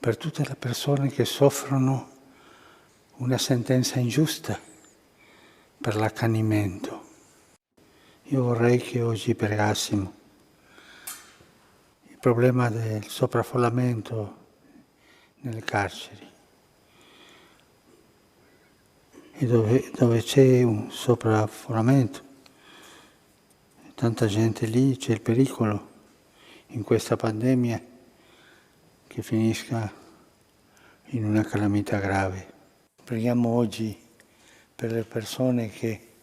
Per tutte le persone che soffrono una sentenza ingiusta per l'accanimento. Io vorrei che oggi pregassimo. Il problema del sovraffollamento nelle carceri, e dove c'è un sovraffollamento, tanta gente lì, c'è il pericolo in questa pandemia che finisca in una calamità grave. Preghiamo oggi per le persone che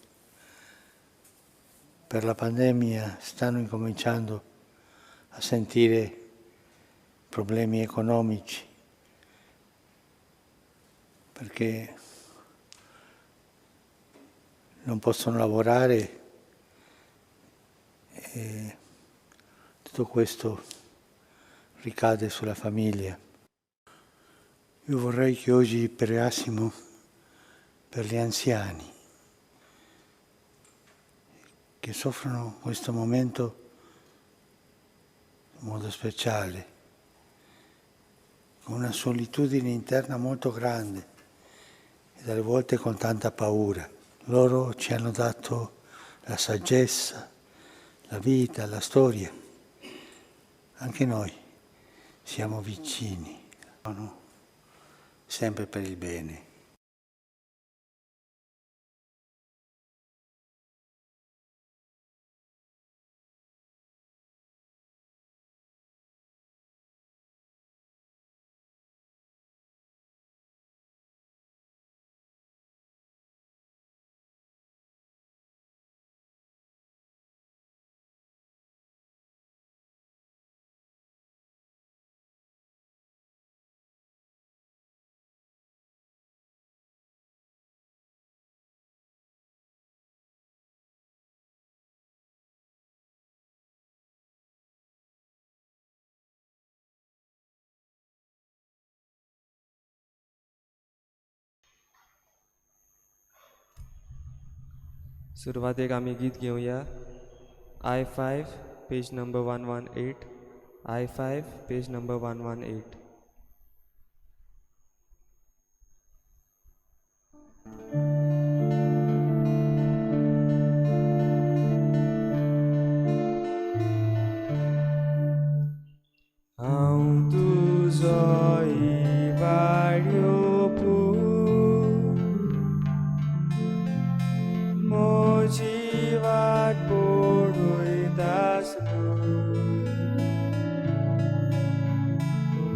per la pandemia stanno incominciando a sentire problemi economici, perché non possono lavorare e tutto questo ricade sulla famiglia. Io vorrei che oggi pregassimo per gli anziani che soffrono questo momento in modo speciale, con una solitudine interna molto grande e dalle volte con tanta paura. Loro ci hanno dato la saggezza, la vita, la storia. Anche noi siamo vicini, no? Sempre per il bene. सुरवातेक आमी गीत घेवया. I 5 page number 118. I 5 page number 118. हांव तुजो इबाड्यो पूत, म्हजी वाट पळयतासलो,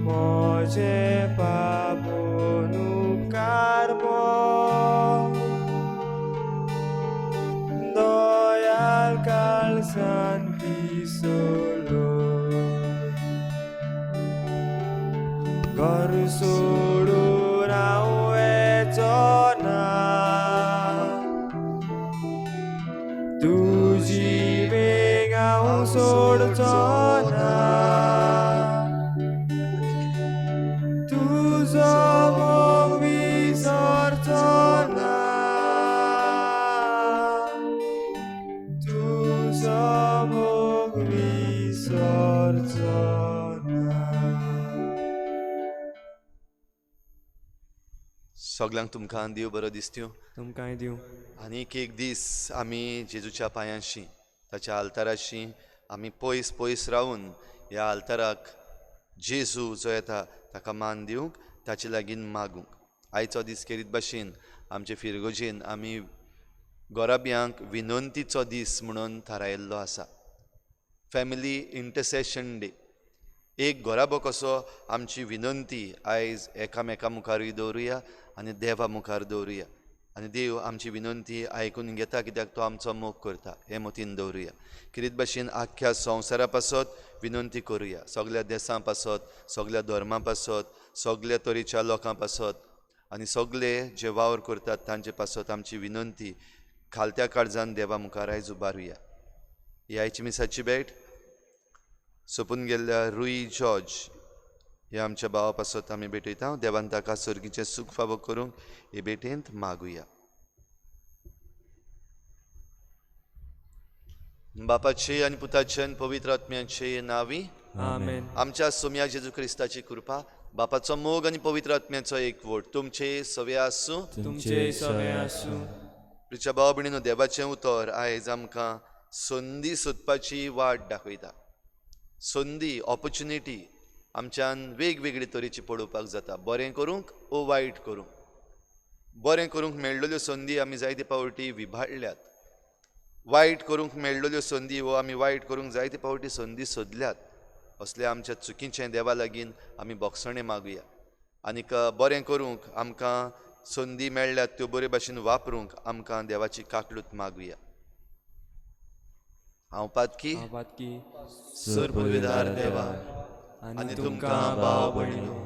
म्हजें पाप उपकार दयाल काळजान पिसलो, घर सोडून हांव वचो ना, तुजी वेग हांव सोडचो ना, तुजो मोग विसरचो ना, तुजो मोग विसरचो ना. सगल्यांक तुमकां देव बरो दिसत्यो. तुमकांय दिवं. आनीक एक दीस आमी जेजूच्या पांयांशी, ताच्या आल्ताराशी आमी पयस पयस रावन ह्या आल्ताराक जेजू जो येता ताका मान दिवंक, ताचे लागीं मागूंक. आयचो दीस केरीत भाशेन आमचे फिरगोजेन आमी गोराब्यांक विनंतीचो दीस म्हणून थारायल्लो आसा. Family intercession day. एक घराबो कसो आमची विनंती आयज एकामेका मुखारूय दवरुया आनी देवा मुखार दवरुया, आनी देव आमची विनंती आयकून घेता कित्याक तो आमचो मोग करता हें मतीन दवरुया. किरीत भाशेन आख्ख्या संवसारा पासत विनंती करुया, सगल्या देसां पासत, सगल्या धर्मां पासत, सगल्या तरेच्या लोकां पासत आनी सगले जे वावर करतात तांचे पासत आमची विनंती खालत्या काळजान देवा मुखार आयज उबारुया. ही आयची मिसाची भेट सोंपून गेल्ल्या रुई जॉर्ज ह्या आमच्या भावा पासत आमी भेटयता. देवान ताका सर्गीचें सूख फावो करूंक हे भेटेंत मागुया. बापाचे आनी पुताचे आनी पवित्र आत्म्याचे नांवी आमेन. आमच्या सोम्या जेजू क्रिस्ताची कृपा, बापाचो मोग आनी पवित्र आत्म्याचो एकवट तुमचे सवे आसूं. तुमचे सवे आसूं. प्रिच्या भाव भयणीनो, देवाचें उतर आयज आमकां संदी सोदपाची वाट दाखयता. संदी, ऑपॉर्चुनिटी आमच्यान वेगवेगळे तरेची पळोवपाक जाता, बरें करूंक ओ वायट करूंक. बरें करूंक मेळ्ळल्यो संदी आमी जायते फावटी विभाडल्यात, वायट करूंक मेळ्ळल्यो संदी वो आमी वायट करूंक जायते फावटी संदी सोदल्यात. असल्या आमच्या चुकीचें देवा लागीं आमी बोगसणें मागुया आनीक बरें करूंक आमकां संदी मेळ्ळ्यात त्यो बरे भाशेन वापरूंक आमकां देवाची काकलूत मागुया. हांव पातकी, सर्वविधार देवा आनी तुमकां भाव भयणीनो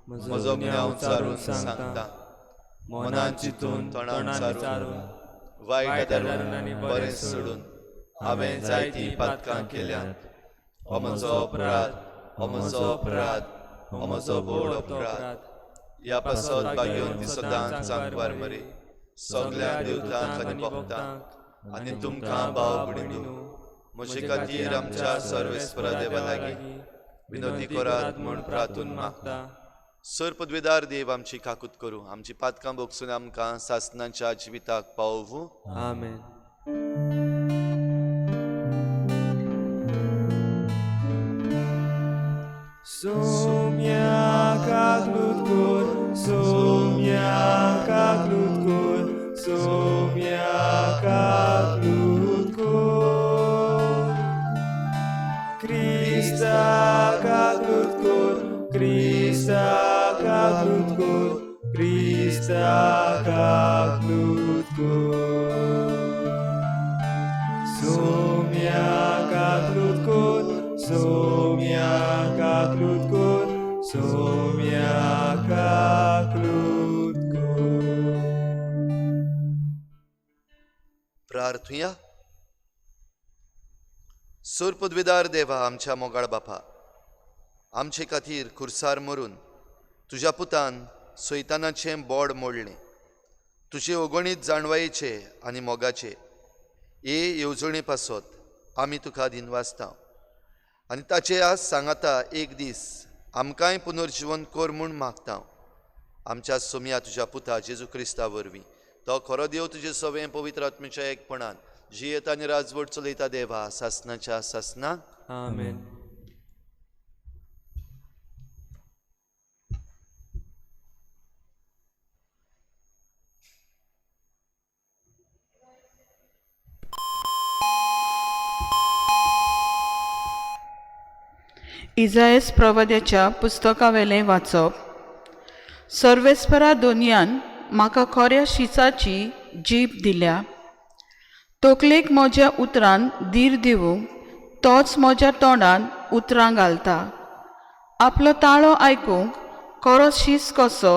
म्हजो गुन्यांव चारून सांगता, मनान चिंतून तोंडान चारून वायट आदारून आनी बरें सोडून हांवें जायतीं पातकां केल्यांत. हो म्हजो अपराध, हो म्हजो अपराध, हो म्हजो व्हड अपराध. ह्या पासत भाग्यवंती सदांच सांकवार मरे सगल्या देवतांक आनी भक्तांक आनी तुमकां भाव भयणीनो म्हजे खातीर आमच्या सर्वेस्परा देवा लागीं विनोदी करात म्हूण प्रार्थून मागता. सर पदवेदार देव आमची काकूत करूं, आमची पातकां भोगसून आमकां सासनाच्या जिविताक पावोवूं. आमेन. Somia kaklut kur, somia kaklut kur, somia kaklut kur. Krista kaklut kur, Krista kaklut kur, Krista kaklut kur. Somia kaklut kur, somia kaklut kur, somia kaklut kur. प्रार्थुया. सूर पदवेदार देवा आमच्या मोगाळ बापा, आमचे खातीर खुर्सार मरून तुज्या पुतान सैतानाचें बोड मोडलें. तुजे अगणीत जाणवायेचे आनी मोगाचे हे येवजणे पासत आमी तुका दिनवासता आनी ताचे आज सांगाता एक दीस आमकांय पुनर्जिवन कर म्हूण मागता. आमच्या सोम्या तुज्या पुता जेजू क्रिस्ता वरवीं, तो खरो देव तुजे सवें पवित्र आत्म्याच्या एकपणान जियेता आनी राजवट चलयता देवा सासनाच्या सासना. आमेन. इजायस प्रवाद्याच्या पुस्तकावेलें वाचप. सर्वेस्परा दोनयान म्हाका खोऱ्या शिसाची जीब दिल्या, तकलेक म्हज्या उतरान धीर दिवंक तोच म्हज्या तोंडान उतरां घालता. आपलो ताळो आयकूंक खरो शीस कसो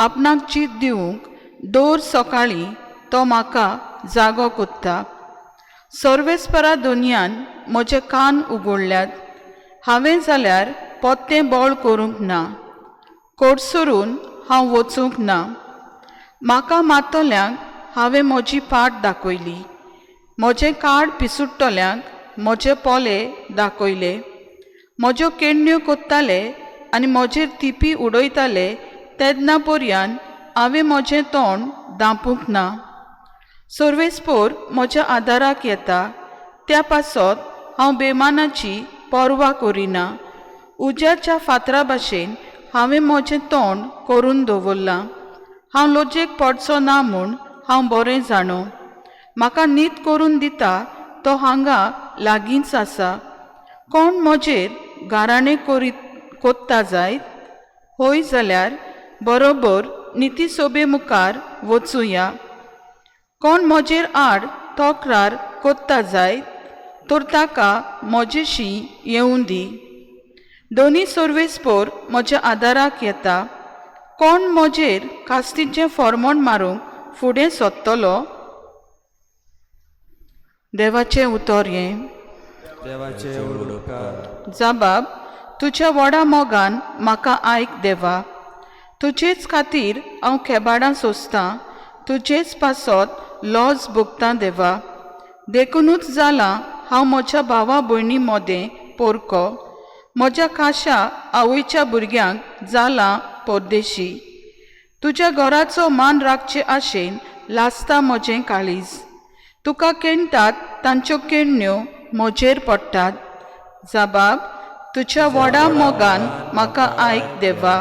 आपणाक चीत दिवंक दर सकाळीं तो म्हाका जागो कोत्ता. सर्वेस्परा दोनयान म्हजे कान उगडल्यात, हांवें जाल्यार पोत्तें बळ करूंक ना, कोडसरून हांव वचूंक ना. म्हाका मारतल्यांक हांवें म्हजी फाट दाखयली, म्हजें कार्ड पिसुडटल्यांक म्हजे पोले दाखयले. म्हज्यो केण्ण्यो कोत्ताले आनी म्हजेर तिपी उडयताले तेन्ना पर्यान हांवें म्हजें तोंड दांपूंक ना. सर्वेस्पोर म्हज्या आदाराक येता, त्या पासत हांव बेमानाची पर्वा करिना. उज्याच्या फातरा भाशेन हांवें म्हजें तोंड करून दवरलां, हांव लजेक पडचो ना म्हूण हांव बरें जाणो. म्हाका न्हीद करून दिता तो हांगा लागींच आसा. कोण म्हजेर गाराणें करीत कोत्ता जायत हय जाल्यार बरोबर निती सोबे मुखार वचुया. कोण म्हजेर आड तक्रार कोत्ता जायत तर ताका म्हजेशी येवूं दी. दोनी सर्वेस्पोर म्हज्या आदाराक येता. कोण म्हजेर कास्तीचें फॉर्मोण मारूंक फुडें सोदतलो? देवाचें उतर हें. देवाचे उपकार. जाबाब, तुज्या व्हडा मोगान म्हाका आयक देवा. तुजेच खातीर हांव खेबाडां सोंसतां, तुजेच पासत लॉज भोगतां देवा. देखुनूच जालां हांव म्हज्या भावा भयणी मोदें पोरको, म्हज्या खाशा आवयच्या भुरग्यांक जालां परदेशी. तुज्या घराचो मान राखचे आशेन लासता म्हजें काळीज. तुका केणटात तांच्यो केण्ण्यो म्हजेर पडटात. जाबाब तुज्या व्हडा मोगान म्हाका आयक देवा.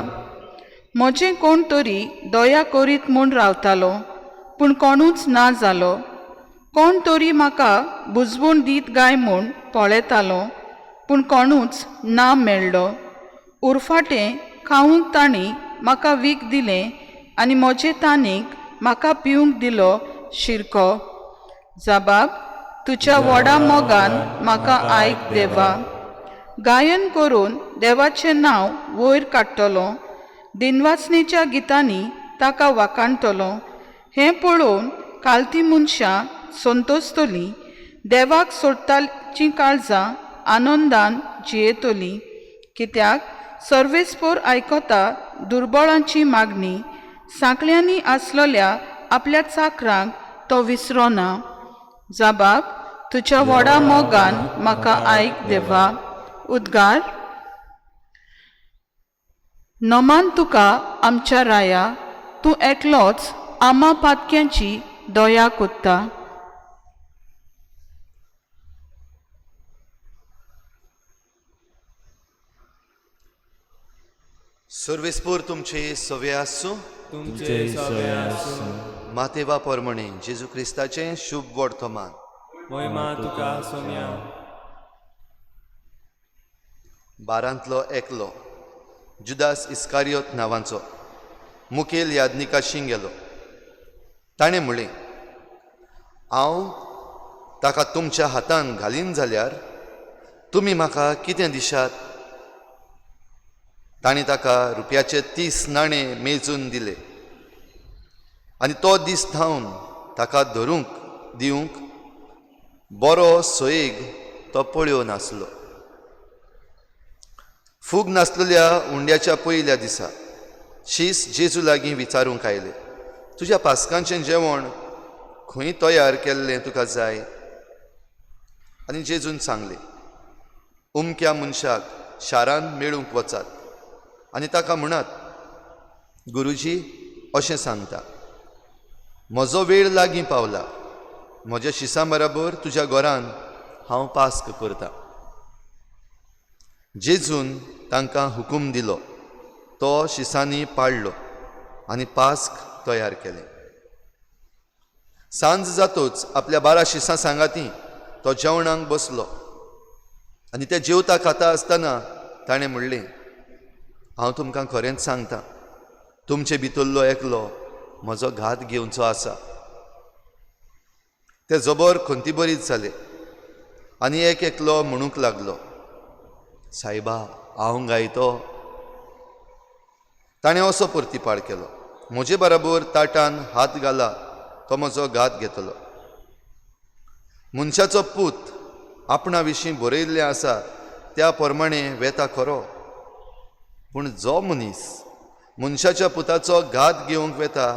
म्हजें कोण तरी दया करीत म्हूण रावतालो, पूण कोणूच ना जालो. कोण तरी म्हाका बुजवण दीत गाय म्हूण पळयतालो, पूण कोणूच ना मेळ्ळो. उरफाटें खावंक तांणी म्हाका वीख दिलें आनी म्हजे तानीक म्हाका पिवंक दिलो शिरको. जाबाब तुज्या व्हडा मोगान म्हाका आयक देवा. गायन करून देवाचें नांव वयर काडटलो, दिनवासनेच्या गितांनी ताका वाखाणटलो. हें पळोवन कालती मनशां संतोसतलीं, देवाक सोडटाचीं काळजां आनंदान जियेतलीं. कित्याक सर्वेस्पोर आयकता दुर्बळांची मागणी, सांकळ्यांनी आसलेल्या आपल्या चाकरांक तो विसरोना. जाबाब तुज्या व्हडा मोगान म्हाका आयक देवा. उद्गार. नमान तुका आमच्या राया, तूं एकलोच आमा पातक्यांची दया कोत्ता. सर्वेस्पोर तुमचे सवे आसूं. तुमचे सवे आसूं. मातेवा परमणे जेजू क्रिस्ताचें शुभ वर्तमान. मोहिमा तुका सोम्या. बारांतलो एकलो जुदास इस्कारियोत नांवांचो मुखेल याज्ञिकाशी गेलो. ताणें म्हणलें, हांव ताका तुमच्या हातान घालीन जाल्यार तुमी म्हाका कितें दिशात? तांणी ताका रुपयाचे 30 नाणे मेजून दिले आनी तो दीस धांवन ताका धरूंक दिवंक बरो सोयेग तो पळोवन आसलो. फूग नासलेल्या उंड्याच्या पयल्या दिसा शीस जेजू लागीं विचारूंक आयले, तुज्या पास्कांचें जेवण खंय तयार केल्लें तुका जाय? आनी जेजून सांगलें, उमक्या मनशाक शारांत मेळूंक वचात आनी ताका म्हणात, गुरुजी अशें सांगता, म्हजो वेळ लागीं पावला, म्हज्या शिसां बराबर तुज्या घरान हांव पास्क करता. जेजून तांकां हुकूम दिलो, तो शिसांनी पाडलो आनी पास्क तयार केलें. सांज जातोच आपल्या 12 शिसां सांगाती तो जेवणाक बसलो आनी ते जेवता खाता आसतना ताणें म्हणलें, हांव तुमकां खरेंच सांगता, तुमचे भितरलो एकलो म्हजो घात घेवचो आसा. ते जबर खंतीबरीत जाले आनी एक एकलो म्हणूंक लागलो, सायबा हांव गायतो. ताणें असो प्रतिपाळ केलो, म्हजे बराबर ताटान हात घाला तो म्हजो घात घेतलो. मनशाचो पूत आपणा विशीं बरयल्लें आसा त्या प्रमाणे वेता खरो, पूण जो मनीस मनशाच्या पुताचो घात घेवंक वेता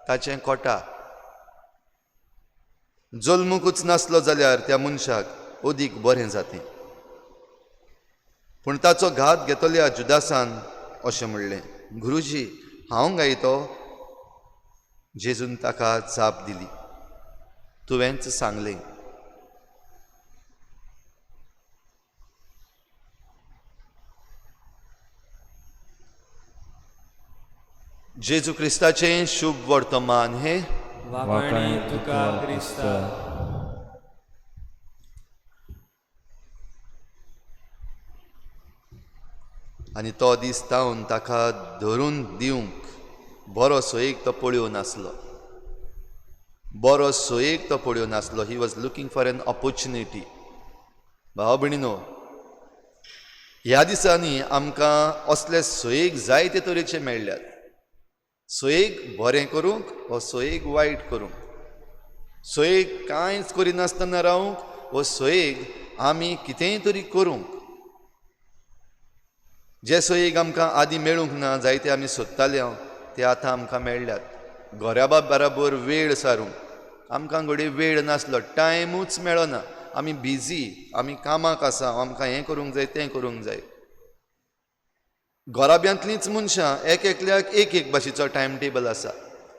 ताचें कोटा. जल्मूकच नासलो जाल्यार त्या मनशाक अदीक बरें जातें. पूण ताचो घात घेतल्या जुदासान अशें म्हणलें, गुरुजी हांव गायतो. जेजून ताका जाप दिली, तुवेंच सांगलें. जेजू क्रिस्ताचें शुभ वर्तमान हे. वाखाणी तुका क्रिस्ता. आनी तो दीस तावन ताका धरून दिवंक बरो सोयेक तो पळोवन नासलो, बरो सोयेक तो पळोवन नासलो. He was looking for an opportunity. भाव भयणीनो, ह्या दिसांनी आमकां असले सोयेक जायते तरेचे मेळ्ळ्यात. सोयेक बरें करूंक वा सोयेक वायट करूंक, सोयेक कांयच करिनासतना रावंक वा सोयेक आमी कितेंय तरी करूंक. जे सोयेक आमकां आदीं मेळूंक ना, जायते आमी सोदताले ते आतां आमकां मेळ्ळ्यात. गोऱ्याबा बराबर वेळ सारूंक आमकां घडये वेळ नासलो, टायमूच मेळना, आमी बिजी, आमी कामाक आसा, आमकां हें करूंक जाय तें करूंक जाय. घराब्यांतलींच मनशां एक एकल्याक एक एक भाशेचो टायम टेबल आसा,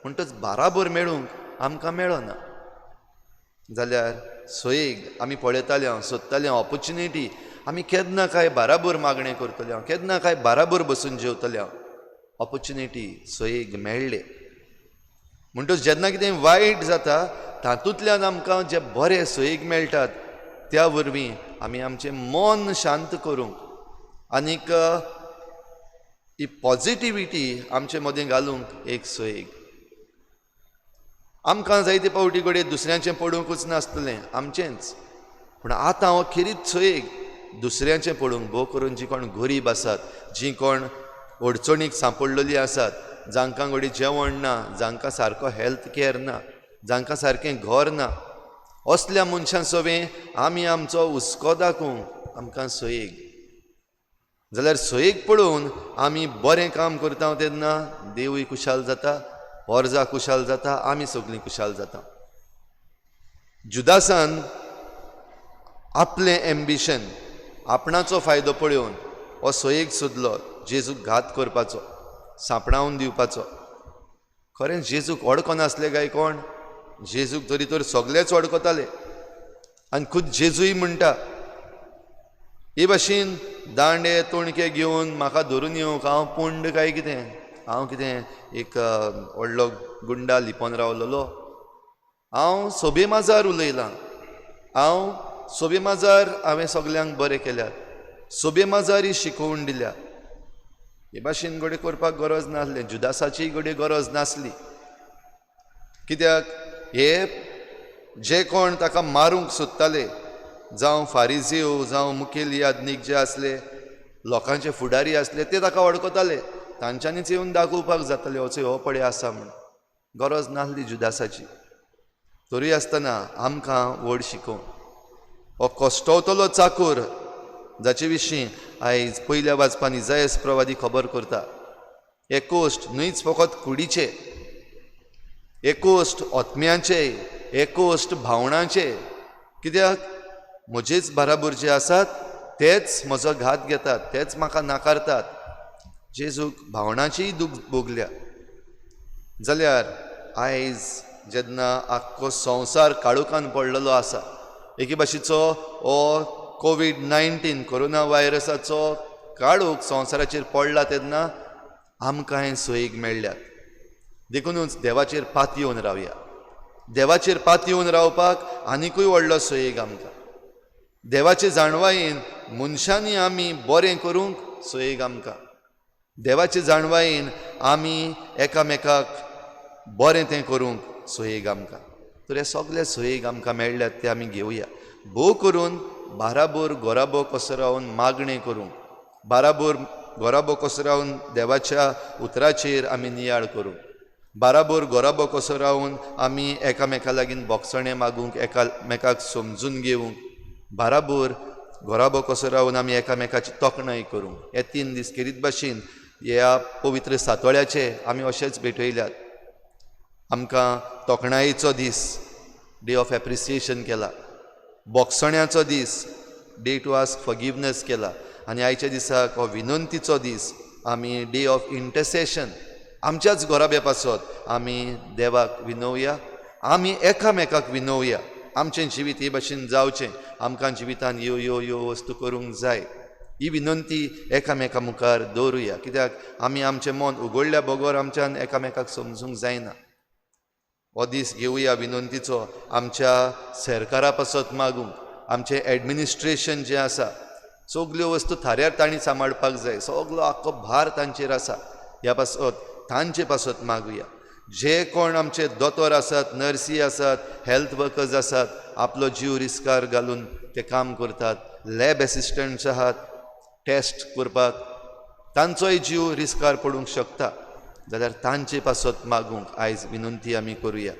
म्हणटच बाराबर मेळूंक आमकां मेळना. जाल्यार सोयेक आमी पळयताले हांव, सोदताले हांव ऑपोर्चुनिटी, आमी केन्ना काय बाराबर मागणें करतले हांव, केन्ना काय बाराबर बसून जेवतले हांव. ऑपोर्चुनिटी सोयेक मेळ्ळे. म्हणटच जेन्ना कितें वायट जाता तातूंतल्यान आमकां जे बरे सोयेक मेळटात त्या वरवीं आमी आमचें मन शांत करूंक आनीक ही पॉजिटिविटी आमचे मदें घालूंक एक सोयेक. आमकां जायते फावटी घडये दुसऱ्यांचें पडूंकूच नासतलें, आमचेंच, पूण आतां हो खेरीत सोयेक दुसऱ्यांचें पडूंक, भोव करून जीं कोण गरीब आसात, जीं कोण अडचणीक सांपडलेलीं आसात, जांकां घडये जेवण ना, जांकां सारको हेल्थ केअर ना, जांकां सारकें घर ना, असल्या मनशां सवें आमी आमचो हुस्को दाखोवंक आमकां सोयेक. जाल्यार सोयेक पळोवन आमी बरें काम करता तेन्ना देवूय खुशाल जाता, पोरजा खुशाल जाता, आमी सगळीं खुशाल जाता. जुदासान आपलें एम्बिशन, आपणाचो फायदो पळोवन हो सोयेक सोदलो जेजूक घात करपाचो, सांपडावन दिवपाचो. खरें जेजूक वळखनासले काय कोण? जेजूक तरी तर सगळेच वळखताले. आनी खूद जेजूय म्हणटा, हे भाशेन दांडे तोणके घेवन म्हाका धरून येवंक हांव पुंड काय कितें, हांव कितें एक व्हडलो गुंडा लिपोन रावलेलो, हांव सोबे माजार उलयलां, हांव सोबे माजार हांवें सगल्यांक बरें केल्यात, सोबे माजार ही शिकोवन दिल्या. हे भाशेन घडये करपाक गरज नासली, जुदासाची घडये गरज नासली. कित्याक हे जे कोण ताका मारूंक सोदताले, जावं फारिजीव, जावं मुखेल याज्ञीक जे आसले, लोकांचे फुडारी आसले, ते ताका वळखताले, तांच्यांनीच येवन दाखोवपाक जाताले वचो हो पळय आसा म्हूण. गरज नासली जुदासाची. तरी आसतना आमकां व्हड शिकोवन हो कश्टवतलो चाकूर जाचे विशीं आयज पयल्या वाचपान इजायस प्रवादी खबर करता, हे कोश्ट न्हयच फकत कुडीचे, हे कोश्ट आत्म्याचे, हे कोश्ट भावणाचे. कित्याक म्हजेच बाराबर जे आसात तेच म्हजो घात घेतात, तेच म्हाका नाकारतात. जेजूक भावणाचीय दूख भोगल्या. जाल्यार आयज जेन्ना आख्खो संवसार काळोखान पडलेलो आसा, एके भाशेचो हो कोवीड-19 कोरोना व्हायरसाचो काळोख संवसाराचेर पडला तेन्ना आमकां हें सोयीक मेळ्ळ्यात. देखुनूच देवाचेर पातयेवन रावया. देवाचेर पातयेवन रावपाक आनिकूय व्हडलो सोयीक आमकां. देवाचे जाणवायेन मनशांनी आमी बरें करूंक सोयीक आमकां. देवाचे जाणवायेन आमी एकामेकाक बरें तें करूंक सोयीक आमकां. तर हे सगळे सोयीक आमकां मेळ्ळ्यात ते आमी घेवया. भोव करून बाराबोर गोराबो कसो रावन मागणें करूंक, बाराबोर गोराबो कसो रावन देवाच्या उतराचेर आमी नियाळ करूंक, बाराबोर गोराबो कसो रावन आमी एकामेका लागीं बोगसणें मागूंक, एकामेकाक समजून घेवंक, बाराबोर गोराबो कसो रावन आमी एकामेकाची तोखणाय करूंक. हे 3 दीस खेरीत भाशेन ह्या पवित्र सातोळ्याचे आमी अशेच भेटयल्यात. आमकां तोखणायेचो दीस, डे ऑफ एप्रिसिएशन केला, बोगसण्याचो दीस, डे टू आस्क फॉरगिवनस केला, आनी आयच्या दिसाक हो विनंतीचो दीस आमी डे ऑफ इंटरसेशन आमच्याच घराब्या पासत आमी देवाक विनोवया, आमी एकामेकाक विनोवया. आमचें जिवीत हे भाशेन जावचें, आमकां जिवितान यो यो यो वस्तू करूंक जाय, ही विनंती एकामेका मुखार दवरुया. कित्याक आमी आमचें मन उगडल्या बगर आमच्यान एकामेकाक समजूंक जायना. हो दीस घेवया विनंतीचो आमच्या सरकारा पासत मागूंक, आमचें एडमिनिस्ट्रेशन जें आसा सगल्यो वस्तू थाऱ्यार तांणी सांबाळपाक जाय, सगलो आख्खो भार तांचेर आसा, ह्या पासत तांचे पासत मागुया. जे कोण आमचे दोतोर आसात, नर्सी आसात, हेल्थ वर्कर्स आसात, आपलो जीव रिस्कार घालून ते काम करतात, लॅब एसिस्टंट्स आहात टेस्ट करपाक, तांचोय जीव रिस्कार पडूंक शकता, जाल्यार तांचे पासत मागूंक आयज विनंती आमी करुया.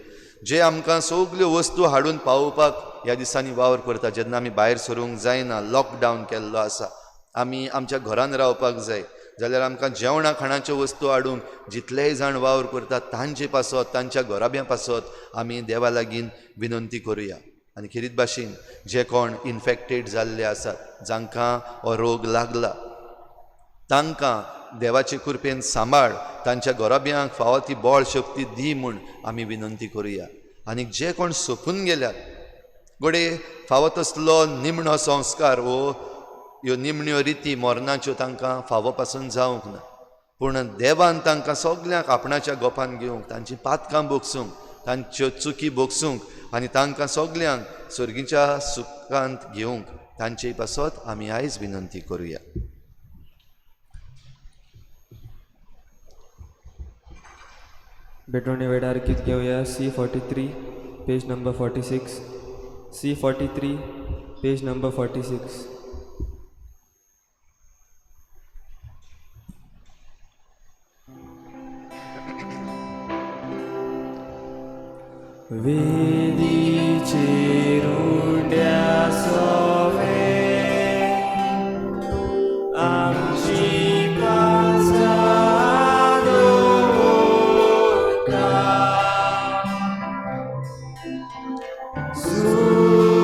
जे आमकां सगल्यो वस्तू हाडून पावोवपाक ह्या दिसांनी वावर करता, जेन्ना आमी भायर सरूंक जायना, लॉकडावन केल्लो आसा, आमी आमच्या घरान रावपाक जाय, जाल्यार आमकां जेवणा खाणाच्यो वस्तू हाडूंक जितलेय जाण वावर करतात तांचे पासत, तांच्या घराब्यां पासत आमी देवा लागीं विनंती करुया. आनी खेरीत भाशेन जे कोण इन्फेक्टेड जाल्ले आसात, जांकां हो रोग लागला, तांकां देवाचे कृपेन सांबाळ, तांच्या घराब्यांक फावो ती बळ शक्ती दी म्हूण आमी विनंती करुया. आनी जे कोण सोंपून गेल्यात घडये फावो तसलो निमणो संस्कार वो ह्यो निमण्यो रिती मरणाच्यो तांकां फावो पासून जावंक ना, पूण देवान तांकां सगल्यांक आपणाच्या गोपान घेवंक, तांची पातकां भोगसूंक, तांच्यो चुकी भोगसूंक आनी तांकां सगल्यांक सर्गीच्या सुखांत घेवंक तांचे पासत आमी आयज विनंती करुया. भेटवणे वेळार गीत घेवया C43 page number 46. C43 page number 46. वेदीचेर उंड्या सोवे आमची काळजां दवरता,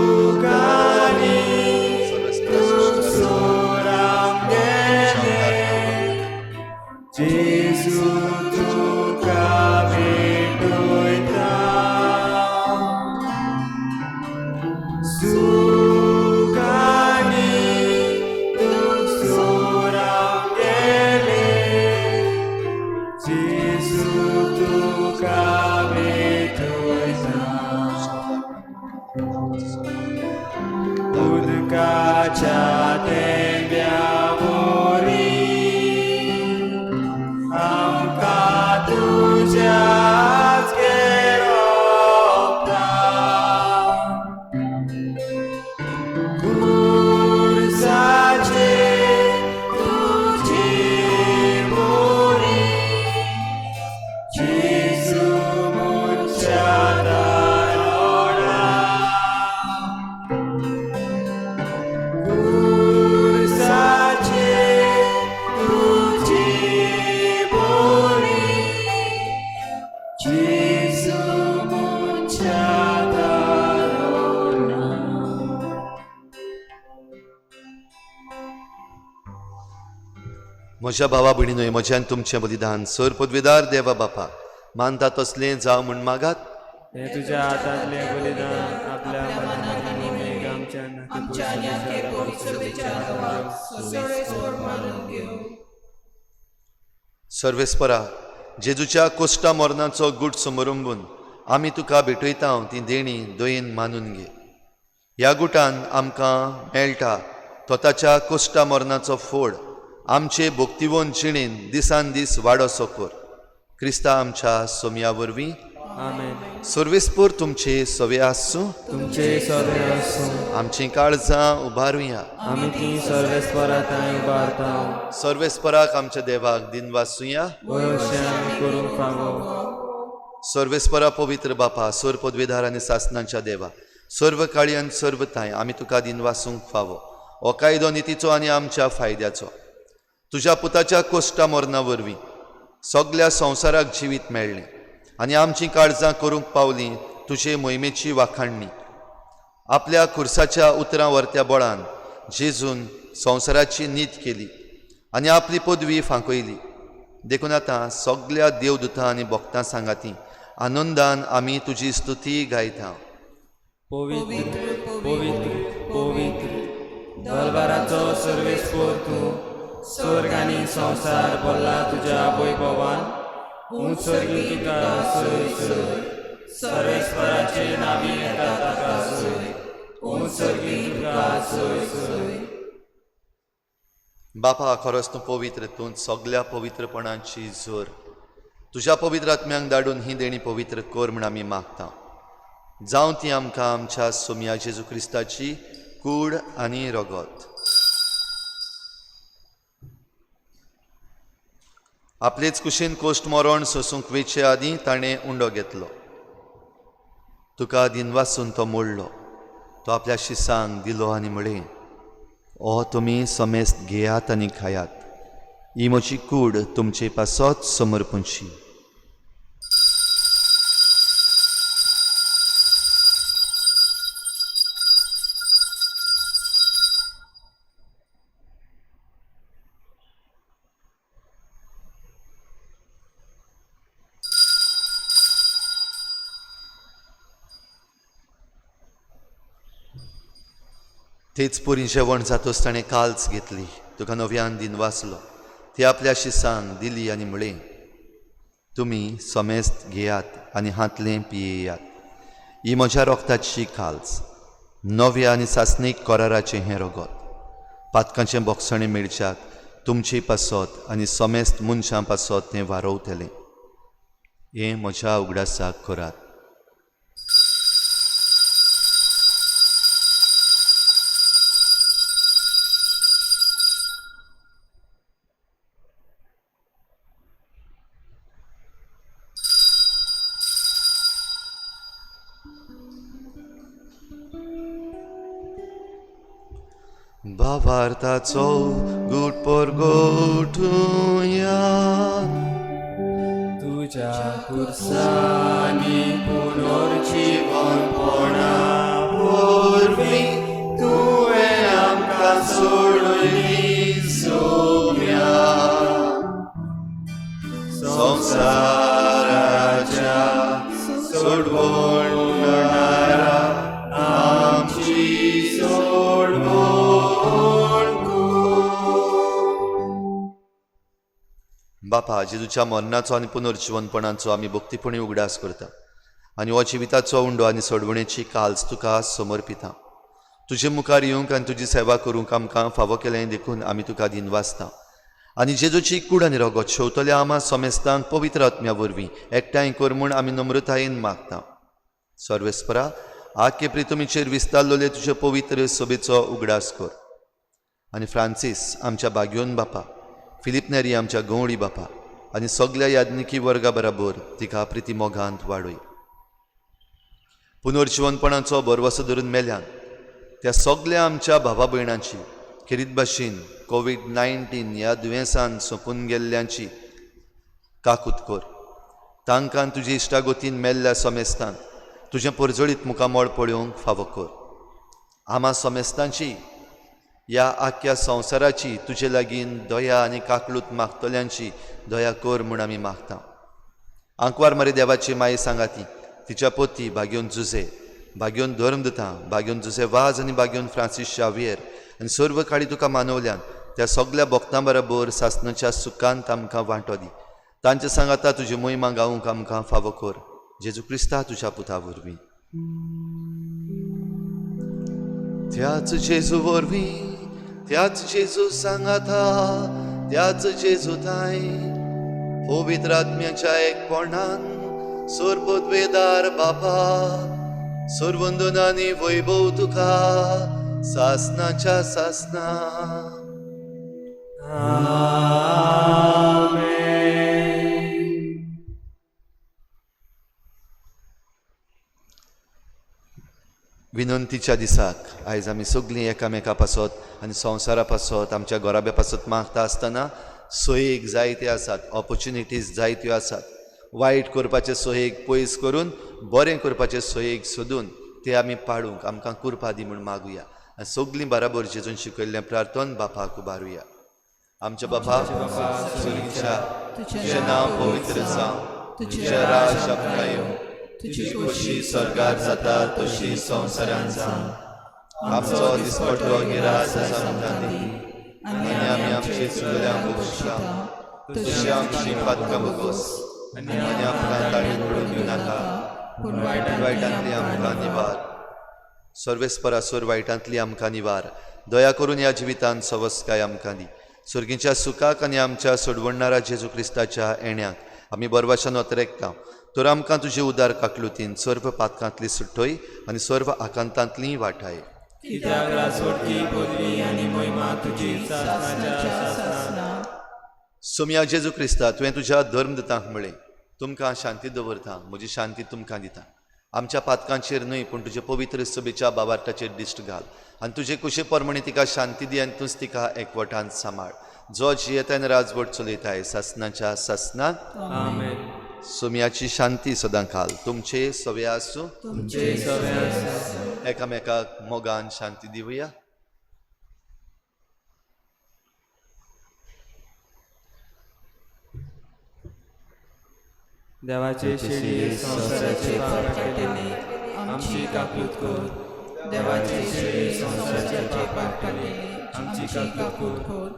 सुखांनी तुमसोर आमगेले, जेजू तुका भेटयता. सुखांनी तुमसोर आमगेले, जेजू तुका भेटयता. उदकाच्या थेंब्या वरी आमकां तुज्याच घेरोवता, खुर्साचेर तुजी बोरी, जेजू मनशा तारोणा. खुर्साचेर तुजी बोरी, जेजू मनशा तारोणा. म्हज्या भावा भयणीनय म्हज्यान तुमचें बलिदान सर पदवेदार देवा बापा मानता तसलें जावं म्हूण मागात. हें तुज्या हातांतलें बलिदान आपल्या मनान आनी आमच्या सर्वेस्परा जेजूच्या कोश्टा मरणाचो गूट समरंबून आमी तुका भेटयता ती देणी दयेन मानून घे. ह्या गुटान आमकां मेळटा तो ताच्या कोश्टा मरणाचो फोड आमचे भोक्तिवोन जिणेन दिसान दीस वाडोसो कर. क्रिस्ता आमच्या सोमया वरवीं. आमेन. सर्वेस्पर तुमचे सवे आसूं, तुमचे सवे आसूं. आमचीं काळजां उबारुया. आमी ती सर्वेस्परा थंय उबारता. सर्वेस्पराक आमच्या देवाक दिनवासुया. वय अशें आमी करूंक फावो. सर्वेस्परा पवित्र बापा, सर्व पदवेदार आनी सासनांच्या देवा, सर्व काळी आनी सर्व थांय आमी तुका दिनवासूंक फावो. हो कायदो नितीचो आनी आमच्या फायद्याचो. तुज्या पुताच्या कोश्टा मरणा वरवीं सगल्या संवसाराक जिवीत मेळ्ळें आनी आमचीं काळजां करूंक पावलीं तुजे मोहिमेची वाखाणणी. आपल्या खुर्साच्या उतरां वर्त्या बळान जेजून संवसाराची नीत केली आनी आपली पदवी फांकयली. देखून आतां सगल्या देवदुतां आनी भक्तां सांगाती आनंदान आमी तुजी स्तुती गायता. पवित्र पवित्र पवित्र दरबाराचो सर्वेस्पर तूं, स्वर्ग आनी संवसार भरला तुज्या वैभवान. उंच सर्गी तुका सय सय, सर्वेस्पराचे नावी येता ताका सय. उंच सर्गी तुका सय सय. बापा, खरोच तूं पवित्र, तूं सगल्या पवित्रपणाची जोर. तुज्या पवित्र आत्म्यांक धाडून ही देणी पवित्र कर म्हूण आमी मागता. जावं ती आमकां आमच्या सोमया जेजू क्रिस्ताची कूड आनी रगत. आपलेच कुशीन कोश्ट मरण सोसूंक वेचे आदीं ताणें उंडो घेतलो. तुका दिनवासून तो मोडलो. तो आपल्या शिसांक दिलो आनी म्हळें, ओ तुमी समेस्त घेयात आनी खायात, ही म्हजी कूड तुमचे पासत समर्पणची. तेच परी जेवण जातच ताणें काल्च घेतली, तुका नव्यान दिन वाचलो, ती आपल्या शिसांक दिली आनी म्हळें, तुमी समेस्त घेयात आनी हांतलें पियेयात. ही म्हज्या रोगताची काल्च, नव्या आनी सासणीक कराराचें हें रगत. पातकांचें बोगसणें मेळच्याक तुमचे पासत आनी समेस्त मनशां पासत तें वारोवतलें. हें म्हज्या उगडासाक करात. भावार्थाचो गुट परगोटुया, तुज्या खुर्सांनी पुनर्जीवनपणा वरवीं तुवें आमकां सोडयली सोम्या. संवसाराच्या सोडवणारा आमची सोडवण कर. बापा, जेजूच्या मरणाचो आनी पुनर्जिवनपणाचो आमी भक्तीपणी उगडास करता आनी हो जिविताचो उंडो आनी सोडवणेची काल्च तुका समर्पिता. तुजे मुखार येवंक आनी तुजी सेवा करूंक आमकां फावो केलें देखून आमी तुका दिनवासता. आनी जेजूची कूड आनी रगत शेवतल्या आमा समेस्तांक पवित्र आत्म्या वरवीं एकठांय कर म्हूण आमी नम्रतायेन मागता. सर्वेस्परा, आख्खे प्रितुमीचेर विस्तारलेले तुजे पवित्र सभेचो उगडास कर आनी फ्रांसीस आमच्या बाग्योन बापा, फिलीप नेरी आमच्या गंवळी बापा आनी सगल्या याज्ञिकी वर्गा बराबर तिका प्रिती मोगांत वाडय. पुनर्जिवनपणाचो भरवसो धरून मेल्यान त्या सगल्या आमच्या भावा भयणांची, खेरीत भाशेन कोवीड-19 ह्या दुयेंसान सोंपून गेल्ल्यांची काकूत कर. तांकां तुजी इश्टागतीन मेल्ल्या समेस्तांक तुजें परजळीत मुखामळ पळोवंक फावो कर. आमा समेस्तांची, ह्या आख्ख्या संवसाराची तुजे लागीं दया आनी काकलूत मागतल्यांची दया कर म्हूण आमी मागता. आंकवार मरे देवाची माई सांगाती, तिच्या पोती भाग्योन जुझे, भाग्योन धर्मदूतां, भाग्योन जुझे वाज आनी भाग्योन फ्रांसीस शावियर आनी सर्व काळी तुका मानवल्यान त्या सगल्या भक्तां बराबर सासणाच्या सुखांत आमकां वांटो दी. तांचे सांगाता तुजी मोहिमा गावूंक आमकां फावो कर. जेजू क्रिस्ता तुज्या पुता वरवीं. त्याच जेजू वरवीं, त्याच जेजू सांगाता, त्याच जेजू ताय पवित्र आत्म्याच्या एकपणान सर्वोद्वेदार बापा, सर्वंदनानी वैभव तुका सासनाच्या सासना. आमेन. विनंतीच्या दिसाक आयज आमी सगळीं एकामेका पासत आनी संवसारा पासत, आमच्या घराब्या पासत मागता आसतना सोयेक जायते आसात, ऑपोर्चुनिटीज जायत्यो आसात. वायट करपाचे सोयेक पयस करून बरें करपाचे सोयेक सोदून ते आमी पाळूंक आमकां कुरपा दी म्हूण मागुया आनी सगळीं बराबर जेजून शिकयल्लें प्रार्थन बापाक उबारुया. आमच्या बापा स्वर्गीच्या, तुजें नांव पवित्र जावं, तुजें राज आमकां येवं, तुजी खोशी स्वर्गार जाता तशी संवसारान जावं. आमचो दिसपट्टो गिरास आमकां दी आनी आमी आमचे चुकल्यांक बक्षता तशी आमची पातकां भोगोस आनी आमकां ताळीन पडून दिवं नाका, पूण वायटांतली आमकां निवार. सर्वेस्परा सोर वायटांतली आमकां निवार. दया करून ह्या जिवितांत सवस्काय आमकां दी. स्वर्गीच्या सुखाक आनी आमच्या सोडवणारा जेजू क्रिस्ताच्या येण्याक आमी बरवाशान अतरेकता. तर आमकां तुजे उदार काकलुतीन सर्व पातकांतली सुट्टय आनी सर्व आकांतांतली वाटाय. कित्याक रासवटकी पदवी आनी मोहिमा तुजी सासणाच्या सासणा. सोमया जेजू क्रिस्ता, तुवें तुज्या धर्मदूतांक म्हळें, तुमकां शांती दवरता, म्हजी शांती तुमकां दिता. आमच्या पातकांचेर न्हय पूण तुजे पवित्र सभेच्या बाबार्टाचेर दिश्ट घाल आनी तुजे कुशे प्रमाणे तिका शांती दी आनी तूंच तिका एकवटान सांबाळ. जो जियेतान राजवट चलयताय सासणाच्या सासणाक. आमेन. सोमयाची शांती सदां काल तुमचे सवे आसूं. तुमचे सवे आसूं. एकामेकाक मोगान शांती दिवया. देवाचे शेळये संवसाराचे पाप काडटले आमची काकूत कर. देवाची शेळी संवसाराचे पाप काडटली, आमची काकूट कर.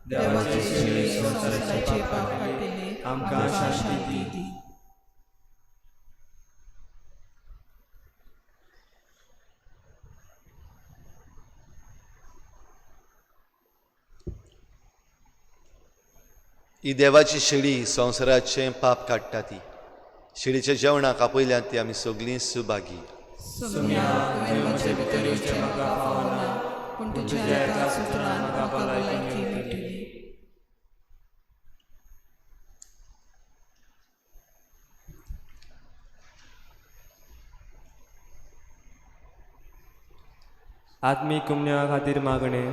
देवाची शेळी संवसाराचे पाप काडटली, आमकां शांती दी. ही देवाची शेळी संवसाराचें पाप काडटा ती शेळीच्या जेवणाक आपयल्यात ती आमी सगळीं सुभागी. सोम्या, तुवें म्हजे भितर येवचें म्हाका फावना, पूण तुज्या एकाच उतरान म्हाका भलायकी मेळटली. आत्मीक कुमन्या खातीर मागणें.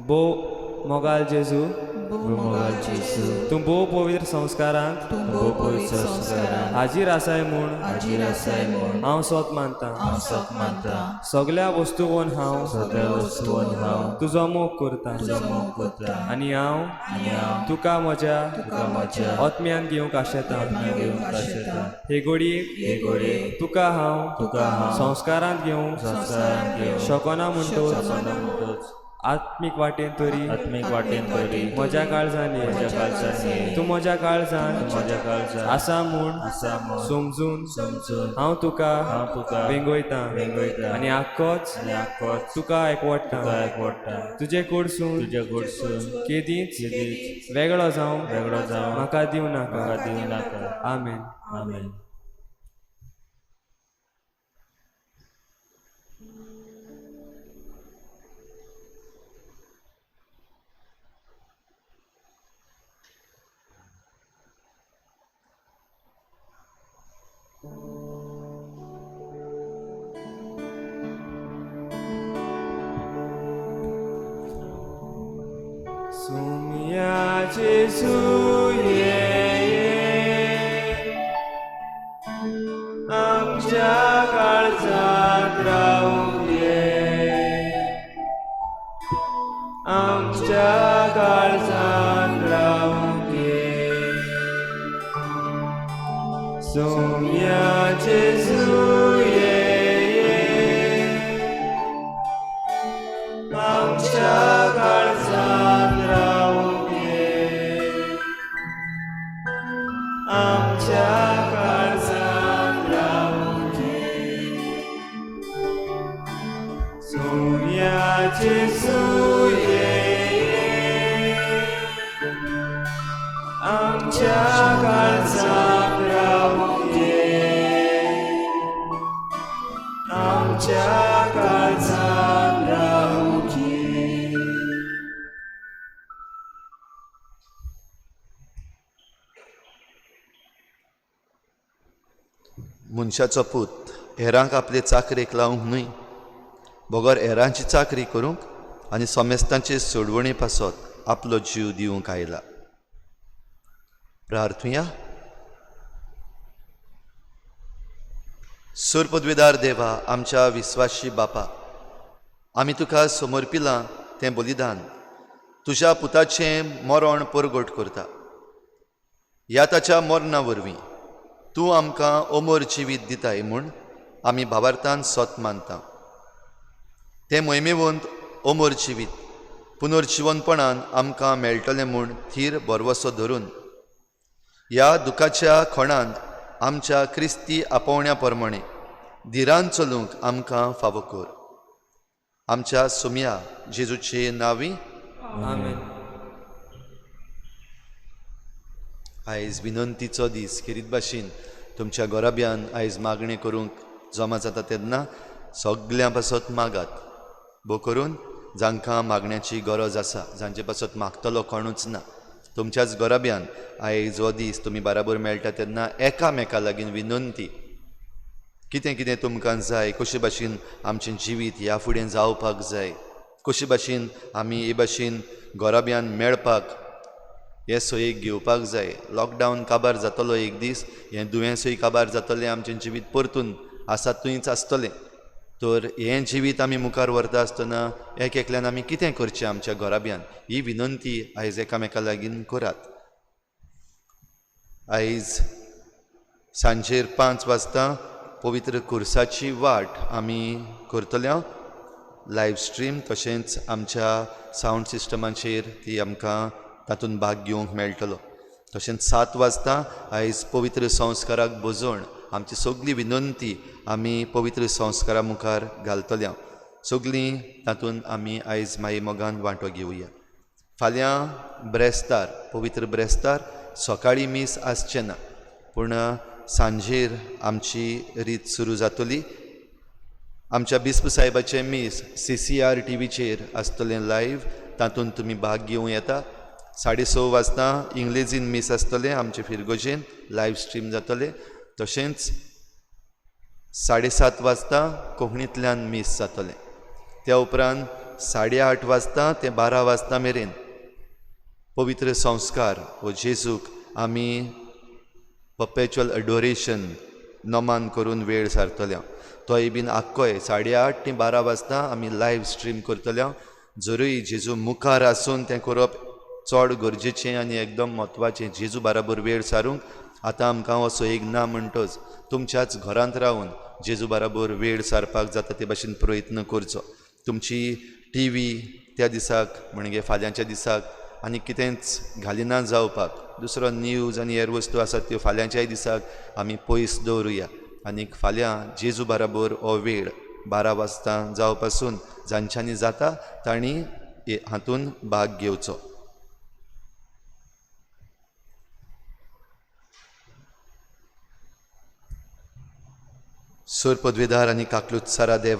भोव मोगाल जेजू, भोव मोगाल जेजू, तूं भोव पवित्र संस्कारांत तूं भोव पवित्र संस्कारांत हाजीर आसाय म्हूण हाजीर आसाय म्हूण हांव सोत मानतां. हांव सोत मानतां. सगल्या वस्तूवन हांव सगळ्या वस्तून हांव तुजो मोग करतां तुजो मोग करतां आनी हांव तुका म्हज्या आत्म्यान घेवंक आशेतां. घेवंक आशेतां. हे घडयेक हे घडयेक तुका हांव तुका हांव संस्कारांत घेवंक संवसारांत घेवंक शकना म्हणटोच शकना म्हणटोच आत्मीक वाटेन तरी आत्मीक वाटेन तरी म्हज्या काळजान ये. म्हज्या काळजान ये. तूं म्हज्या काळजान म्हज्या काळजान आसा म्हूण आसा म्हूण समजून समजून हांव तुका हांव तुका वेंगयतां वेंगयतां आनी आख्खोच आनी आख्खोच तुका एकवटतां. तुका एकवटतां. तुजे कडसून तुजे कडसून केदींच केदींच वेगळो जावंक वेगळो जावंक म्हाका दिवं नाका. म्हाका दिवं नाका. आमेन. आमेन. Sumia Jesu ye ye, आमच्या काळजांत रावूंक ये, आमच्या काळजांत रावूंक ये. Sumia Jesu ye ye, आमच्या काळजांत रावूंक ये, आमच्या काळजांत रावूंक ये. Sumia Jesu ye ye, आमच्या काळजांत रावूंक ये, आमच्या काळजांत रावूंक ये. मनशाचो पूत हेरांक आपले चाकरेक लावंक न्हय, बगर हेरांची चाकरी करूंक आनी समेस्तांचे सोडवणे पासत आपलो जीव दिवंक आयला. प्रार्थुया. सुरपदवेदार देवा, आमच्या विस्वाशी बापा, आमी तुका समर्पिलां तें बलिदान तुज्या पुताचें मरण परगट करता. ह्या ताच्या मरणा वरवीं तूं आमकां अमर जिवीत दिताय म्हूण आमी भावार्थान सत मानता. तें मोहिमेवंत अमर जिवीत पुनर्जिवनपणान आमकां मेळटलें म्हूण थीर भरवसो धरून ह्या दुखाच्या खणांत आमच्या क्रिस्ती आपोवण्या प्रमाणे धिरान चलूंक आमकां फावो कर. आमच्या सुमया जेजूचे नांवी आमेन. आयज विनंतीचो दीस. खेरीत भाशेन तुमच्या गोराब्यान आयज मागणें करूंक जमा जाता तेन्ना सगल्यां पासत मागात, भोव करून जांकां मागण्याची गरज आसा, जांचे पासत मागतलो कोणूच ना. तुमच्याच गोराब्यान आयज हो दीस तुमी बाराबर मेळटा तेन्ना एकामेका लागीं विनंती, कितें कितें तुमकां जाय, कशे भाशेन आमचें जिवीत ह्या फुडें जावपाक जाय, कशे भाशेन आमी हे भाशेन गोराब्यान मेळपाक हे सोयीक घेवपाक जाय. लॉकडावन काबार जातलो एक दीस, हें दुयेंसूय काबार जातलें, आमचें जिवीत परतून आसा थंयच आसतलें. तर हें जिवीत आमी मुखार व्हरता आसतना एक एकल्यान आमी कितें करचें आमच्या घराब्यान, ही विनंती आयज एकामेका लागीं करात. आयज सांजेर 5 वाजता पवित्र कुर्साची वाट आमी करतले लायव स्ट्रीम, तशेंच आमच्या सावंड सिस्टमाचेर ती आमकां तातूंत भाग घेवंक मेळटलो. तशेंच 7 वाजता आयज पवित्र संस्काराक बजोवन आमची सगली विनंती आमी पवित्र संस्कारा मुखार घालतले. सगलीं तातूंत आमी आयज माई मोगान वांटो घेवया. फाल्यां ब्रेस्तार, पवित्र ब्रेस्तार सकाळीं मीस आसचें ना, पूण सांजेर आमची रीत सुरू जातली. आमच्या बिस्प साहेबाचें मीस CCR टीव्हीचेर आसतलें लायव्ह, तातूंत तुमी भाग घेवं येता. 6:30 वाजता इंग्लेजीन मीस आसतलें आमचे फिरगोजेन, लायव्ह स्ट्रीम जातलें. तशेंच 7:30 वाजता कोंकणींतल्यान मीस जातलें. त्या उपरांत 8:30 वाजता ते 12 वाजता मेरेन पवित्र संस्कार वो जेजूक आमी पर्पेच्युअल अडोरेशन नमान करून वेळ सारतले. तोय बीन आख्खोय 8:30 ते 12 वाजता आमी लायव्ह स्ट्रीम करतले. जरूय जेजू मुखार आसून तें करप चड गरजेचें आनी एकदम म्हत्वाचें. जेजू बराबर वेळ सारूंक आतां आमकां असो एक ना म्हणटच तुमच्याच घरांत रावन जेजू बराबर वेळ सारपाक जाता ते भाशेन प्रयत्न करचो. तुमची टी व्ही त्या दिसाक म्हणजे फाल्यांच्या दिसाक आनी कितेंच घालिना जावपाक, दुसरो न्यूज आनी हेर वस्तू आसात त्यो फाल्यांच्याय दिसाक आमी पयस दवरुया. आनीक फाल्यां जेजू बराबर हो वेळ 12 वाजता जावपासून जांच्यांनी जाता तांणी हातूंत भाग घेवचो. सोर पदवेदार आनी काकलूत सारा देवा.